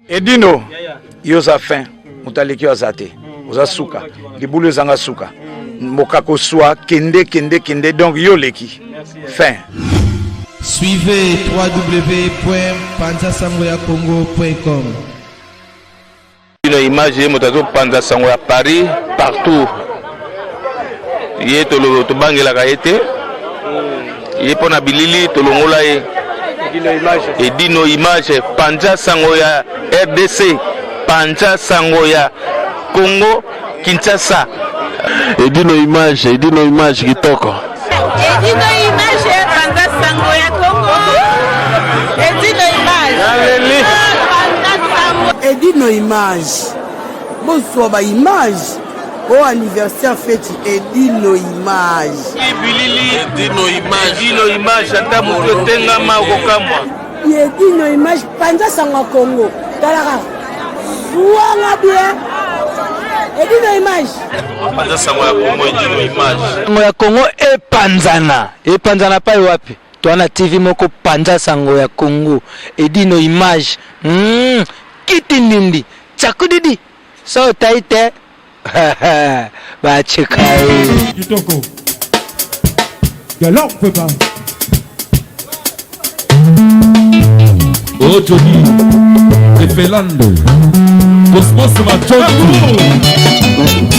Edino, yo oza fin, moto aleki yo aza te, oza suka, libulu ezanga suka, mboka koswa, kende kende kende, donc yo oleki fin. Suivez www.panzasangoyacongo.com. Bino image ye moto azopanza sango ya Paris partout, ye tobangelaka ye te, ye mpo na bilili tolongola ye. Edino image, panza sango ya RDC, panza sango ya Congo Kinshasa. Edino image, Edino image kitoko. Edino image, panza sango ya Congo. Edino image. Panza sango. Edino image, bozwa ba image o anniversaire feti Edino image. Bilili Edino image, Edino image, ata moto etengama okokamwa. Edino image, panza sango ya Congo. Talaka zwanga bien. Edino image. Panza sango ya Congo, Edino image. Sango ya Congo epanzana, epanzana pai wapi? Toa na TV moko panza sango ya Congo, Edino image. Kiti ndindi, tsakudidi. So tai te. Bacheka ye. Kitoko. Galop papa. Oh Johnny, de Finlande, Cosmos Machoto.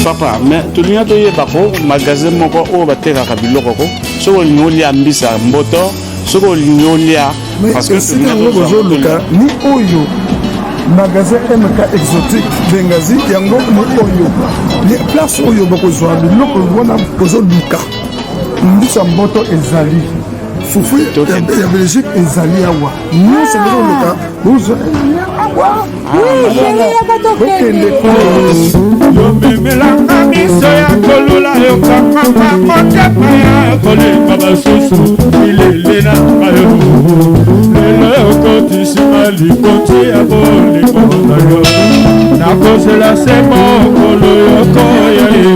Papa, mais tolingi toyeba ko magasin moko oyo batekaka biloko ko soki olingi olia mbisa mboto, soki olingi olia, parce que esika yango bozoluka ni oyo magasin MK Exotique Bengazi, yango ni oyo ni place oyo bokozwa biloko wana bozoluka. Mbisa mboto ezali, fufu ya Belgique ezali awa, nyonso bozoluka bozwa awa. Bokende. Yomemelanga miso ya kolula, yokanganga motema ya kolinga basusu, bilele na yo lelo okotisima likonzi ya bolingo na yo, nakozela se mokolo yokoya ye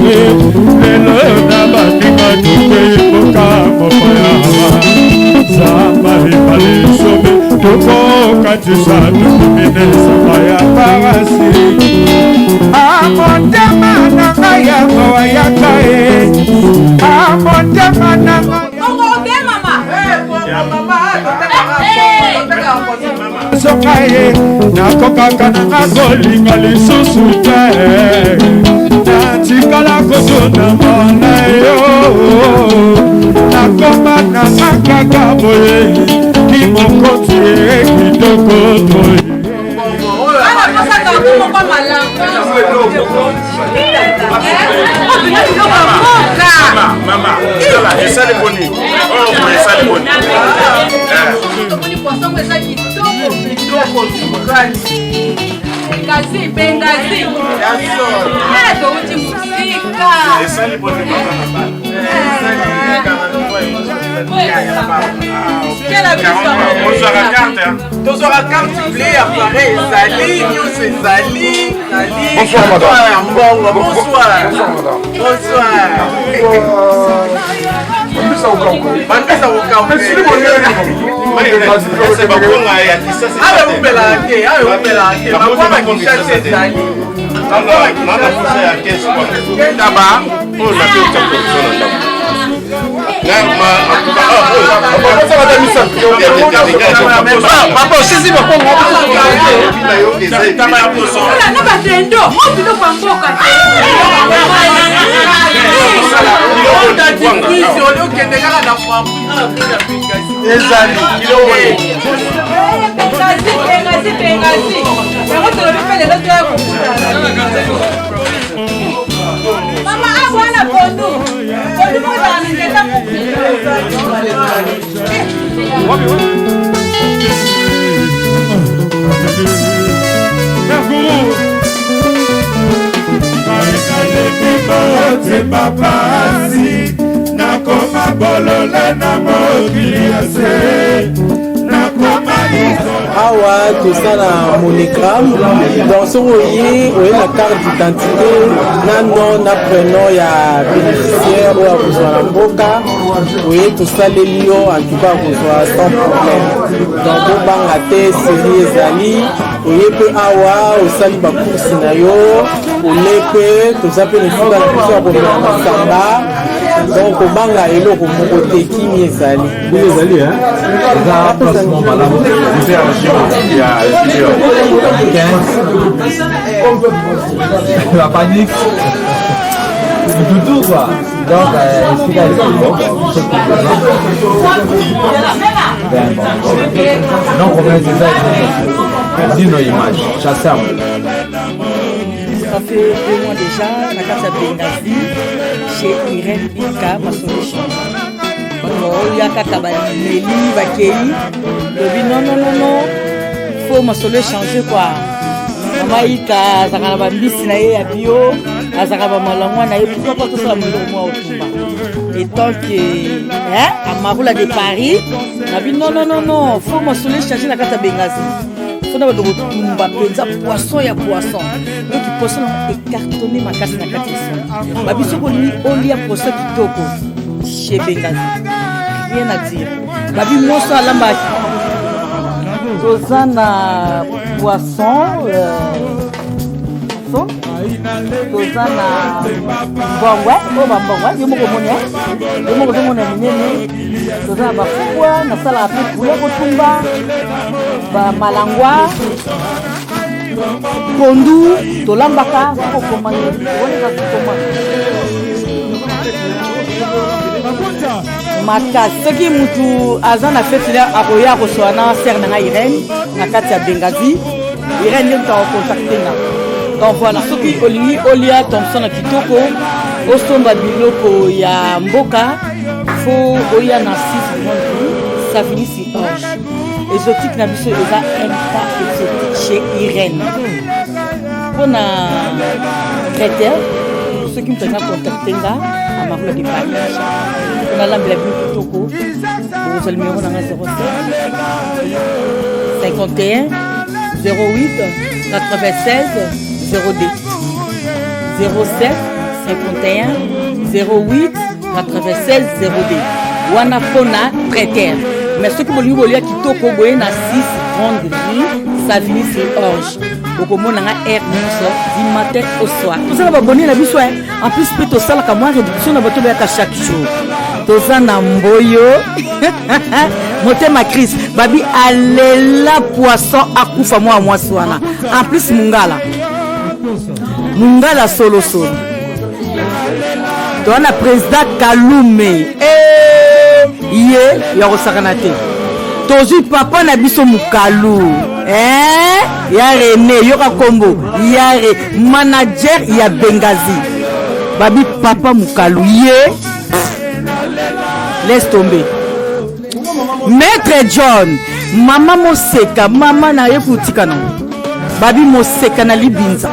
lelo na baninga tokei mboka mopaya, zamba ebale sobe tokokatisa, tokominezamba ya parasi. Amotema na ngai ya mawa yaka ye, amotema na ngai soka ye, nakokaka nanga kolinga lisusu te, natikala kotuna mona yo, nakoma nanga kaka boye, kimokoti kitoko toye. Mama, esali boni? Oyo esali boni? Bengazi, Bengazi. Touti mosika. Esali boni? Ozwaka carte? Tozwaka carte ble, appareil ezali, nyonso ezali. Bonsoir madame. Mbongo, bonsoir. Bonsoir. Bonsoir. Bambisa kokauka. Awa eumelaka te, awa eumelaka te. Bakwama Kinshasa ezali. Taba oyo nape otya production na ndako. Papa, osisi bakongo. Taba ya poso. Na batendo, mo biloko ya mboka. Okende kaka na Ezali Bengazi, Bengazi, Bengazi. Yango tolobi mpe lelo toya kokutana. Mama, awa wana pondu. Pondu moko ezala na nzete mopi. Motema pasi, nakoma bolole na mokili ya se, nakoma. Awa toza na MoneyGram, donc soki oye, oye na carte d'identité na nom na prénom ya bénéficiaire oyo akozwa na mboka, oye tosaleli yo, en tout cas akozwa sans problème. Donc bobanga te, série ezali. Oye mpe awa osali bacourse na yo, ole mpe toza mpe na esika na biso ya komela masanga, donc kobanga eloko moko te, kimi ezali. Ezali eza placement malamu. La panique dudu quoi. Donc esika donc eza dino image chasseur. Ça fait 2 mois déjà, na kati ya Bengazi, chez Irène Ika, ma solution. Bato oya kaka bameli bakei, lobi non non non non, faut masolo échanger quoi. Mama Ika azalaka na bambisi na ye ya bio, azalaka bamalangwa na ye, pourquoi pas tosala moloko mwa otumba. Etant que hein, Amarula de Paris, nabi non non non non, faut masolo échanger na kati ya Bengazi. Fona bato kotumba mpenza poisson ya poisson, donc poisson nango ecartonne makasi na kati ya son babi. Soki olingi olia poisson kitoko, chez Bengazi, rien à dire. Babi moso alambaki, toza na poisson, toza na mbongwe oyo, bambongwe yo moko omoni, yo moko ozomona minene. Toza na bafumbwa, nasalaka mpe poulet kotumba, bamalangwa, pondu tolambaka. Soko okoma wana eza koma makasi. Soki mutu aza na feti, akoya akosola na sere na ngai Irene na kati ya Bengazi. Irene nde moto akocontacte nga. Donc voilà, soki olingi olia thomson na kitoko, osomba biloko ya mboka, faut oya na 6 Grande Rue, Savini sur Orge. Exotique na biso eza MK Exotique chez Irene. Mpona traiteur, soki moto aza contacte nga, Amarula de Paris, mpo nalambela bino kitoko. Bokozwa numero na nga 07 51 08 96 02, 07 51 08 96 02 wana mpona traiteur. Mais soki bolingi bolia kitoko, boye na 6 Grande Rue, Savini sur Orge, okomona nga aire nyonso du matin au soir. Toza na babone na biso, en plus mpe tosalaka mwa réduction na bato bayaka chaque jour. Toza na mboyo motema Chris, babi alela poisson akufa mwa mwasi wana. En plus mungala, mungala solosolo. Toza na président Kalume, e ye ya kosakana te. Tozwi papa na biso Mokalu, eh? Ya Rene, yoka kombo ya Re, manager ya Bengazi. Babi papa Mokalu ye, laisse tomber. Maître John, mama Moseka, mama na ye kutika nango, babi Moseka na libinza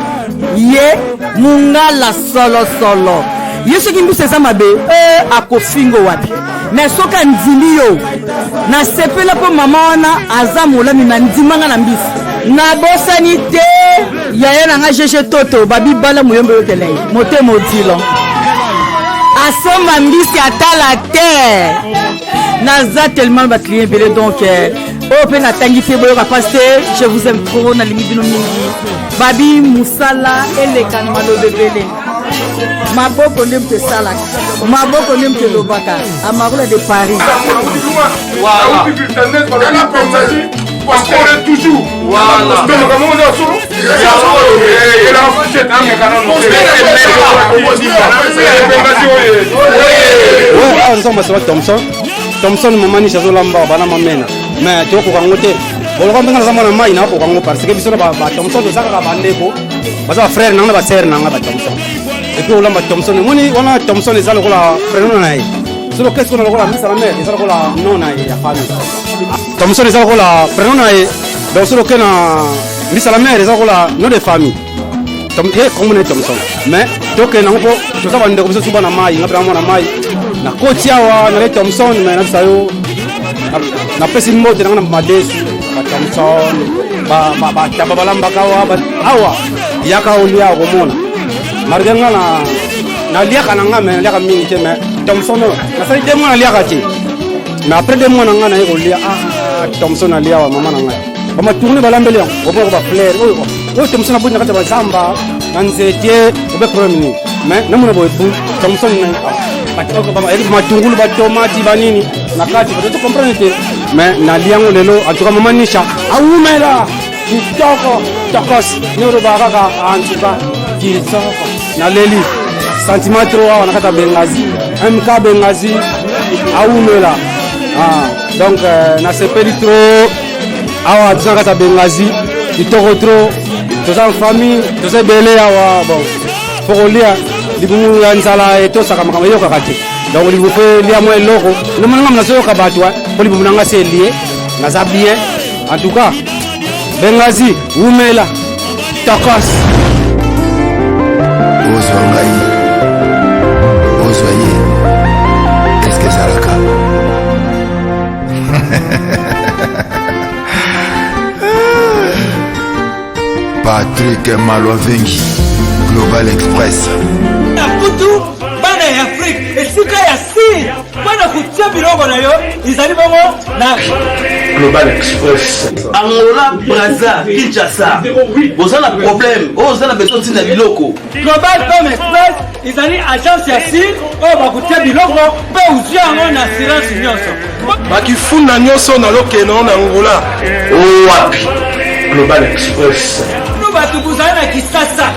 ye mungala solosolo. Ye soki mbiso eza mabe, e akofingo wapi? Mais soki andimi yo, nasepela mpo mama wana aza molami na ndimanga na mbisi. Nabosani te yaya na nga GG Toto, babi bala moyombe yokela ye motema odilon, asomba mbisi atala te. Naza tellement baclient ebele, donc oyo mpe natangi te, boyoka mpasi te. Je vous aime trop, nalingi bino mingi. Babi mosala eleka na maloba ebele, maboko nde moto esalaka, maboko nde moto elobaka. Amarula de Paris. Voilà. Toujours. Voilà. Mais makambo oza solo. Elaka fourchette ameka nano. Awa nzambe asala Thomson, Thomson mama Nishi azolamba bana mamena, mais tokoka yango te. Boloka mpenza naza mwana mai, nakoka yango parce que biso na bathomson toza kaka bandeko, baza bafrère nanga na basere nanga bathomson. Et puis olamba Thomson, omoni wana Thomson eza lokola prénom na ye. Solo kesi kona lokola misa na mare eza lokola nom na ye ya famille. Thomson eza lokola prénom na ye, donc solo ke na mbisa la mare eza lokola nom de famille. Ye kombo na ye Thomson, mais tokende yango mpo toza bandeko. Biso su bana mai, nga mpe na mwana mai, nakoti awa nale Thomson. Mais nabisa yo, napesi mbote nanga na madesu bathomson, bataba balambaka awa. Awa yaka olia, okomona malgré nga na naliaka na nga, mais naliaka mingi te. Mais Thomson oyo nasali 2 mois naliaka te, mais après 2 mois na nga naye kolia. Ah, Thomson alia awa, mama na ngai. Bamatourne balambeli yango, omonaka bafleur oyo oyo Thomson aboti na kati ya bazamba na nzete, obe problème nini? Mais namona boye bu Thomson matungulu, batomati, banini na kati, bato comprendre te. Mais nalia yango lelo. En tout cas, mama Nisha awumela, kitoko, tokos ne olobaka kaka. En tout cas, kitoko, naleli sentiment trop awa na kati ya Bengazi. MK Bengazi awumela. Ah, donc nasepeli trop awa, toza na kati ya Bengazi, kitoko trop. Toza en famille, toza ebele awa. Bon, po kolia, libumu ya nzala etosaka makambo, eyokaka te. Donc libumu fo elia mwa eloko. Nomona nga nazoyoka bato po libumu na nga se elie, naza bien. En tout cas, Bengazi wumela, tokos. Ozwa ngai, ozwa ye, eske ezalaka? Patrick Malwavengi, Global Express. Na kutu bana ya Afrike, esika ya sir mpo na kotia biloko na yo ezali bongo na Global Express. Angola, Brazza, Kinshasa. Boza na problème, oyo oza na besoin ntina biloko. Global Pem Express ezali agence ya sir oyo bakotia biloko mpe ozwi yango na assurance nyonso. Bakifunda nyonso na lokeno na Angola. Wapi? Global Express. Bino bato bozali na Kisasa,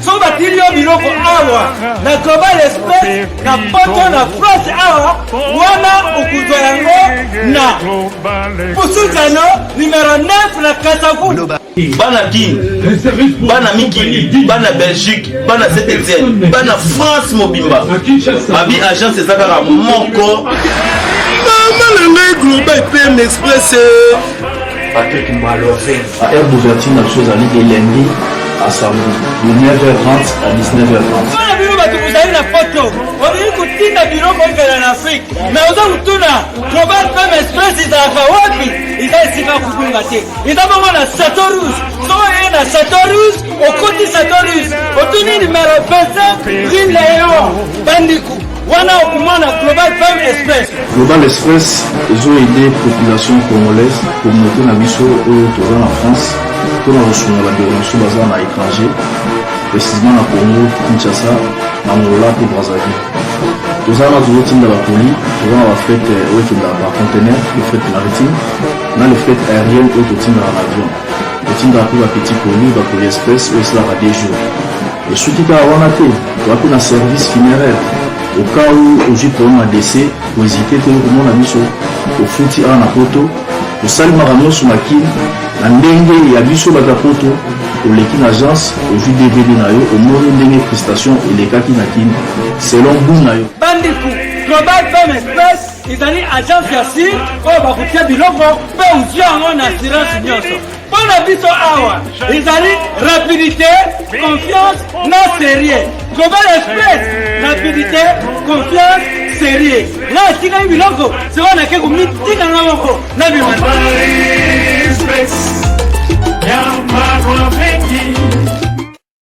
soki batindi yo biloko awa na Global Express na poto na France awa wana, okozwa yango na Pusuzano numero 9 na Kasavu. Bana Kin, bana mikili, bana Belgique, bana Saint Etienne, bana France mobimba, babi agence eza kaka moko. Mama na ngai, Global PM Express. Patrick Maloven. Heure d'ouverture na biso ezali de lundi à samedi de 9h30 à 19h30. Mpona bino bato bozali na poto, olingi kotinda biloko ekela na Afrike, mais oza kotuna Global Pem Express ezalaka wapi? Eza esika kobunga te, eza bongo na Chateau Rouge. Soki oye na Chateau Rouge, okoti Chateau Rouge, otuni numero 25 rue Leon Bandiku, wana okomona Global Pem Express. Global Express ezo aider population congolaise, communauté na biso oyo toza na France, mpona kosunga bandeko na biso baza na étranger, précisément na Congo Kinshasa, na Angola mpe Brazzaville. Toza wana, tozotinda bakoli, toza na bafret oyo ekendaka par conteneur, le fret maritime na le fret aérienne oyo totindaka na avion. Totindaka mpe bapetit colis, bacolis express oyo esalaka 2 jours. Esuki kaka wana te, toza mpe na service funéraire. Au cas où ozwi problème ya décès, kohésite te komona biso. Ofuti awa na poto, tosali makambo nyonso na Kini na ndenge ya biso bato ya poto. Oleki na agence, ozwi DVD na yo, omoni ndenge prestation elekaki na Kini selon goût na yo. Bandiku, Global Pem Express ezali agence ya sir oyo bakotia biloko mpe ozwi yango na assurance nyonso. Mpo na biso awa ezali rapidité, confiance na sérieux. Global Express, rapidité, confiance, sérieux. Nga atikaki biloko, sikoyo nake komitika nga moko na bima. Express.